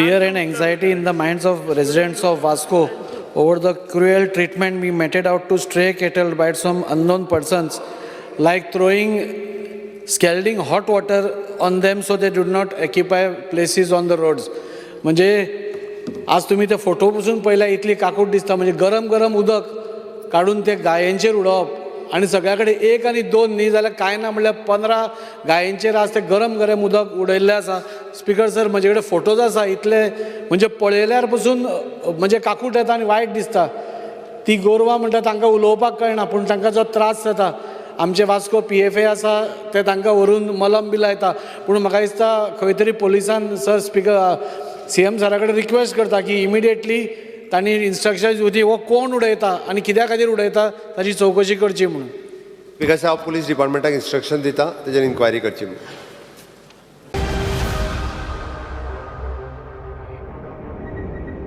Fear and anxiety in the minds of residents of Vasco over the cruel treatment being meted out to stray cattle by some unknown persons, like throwing scalding hot water on them so they do not occupy places on the roads. म्हणजे आज तुमी ते photo पसून पळयल्यार इतली काकूट दिसता. म्हणजे गरम गरम उदक काडून ते गायांचेर उडोवप आनी सगळ्या कडेन एक आनी दोन न्ही जाल्यार कांय ना म्हणल्यार 15 गायांचेर आज ते गरम गरम उदक उडयल्लें आसा. स्पिकर सर, म्हजे कडेन फोटोज आसा. इतले म्हणजे पळयल्यार पसून म्हणजे काकूट येता आनी वायट दिसता. ती गोरवां म्हणटा तांकां उलोवपाक कळना, पूण तांकां जो त्रास जाता, आमचे वास्को पीएफए आसा, ते तांकां व्हरून मलम बी लायता. पूण म्हाका दिसता खंय तरी पोलिसान, सर, स्पिकर, सीएम सरा कडेन रिक्वेस्ट करता की इमिडिएटली तांणी इन्स्ट्रक्शन दिवची, हो कोण उडयता आनी कित्या खातीर उडयता ताची चवकशी करची म्हणून. Because हांव पुलीस डिपार्टमेंटाक इन्स्ट्रक्शन दिता, तेजेर इन्क्वायरी करची म्हणून.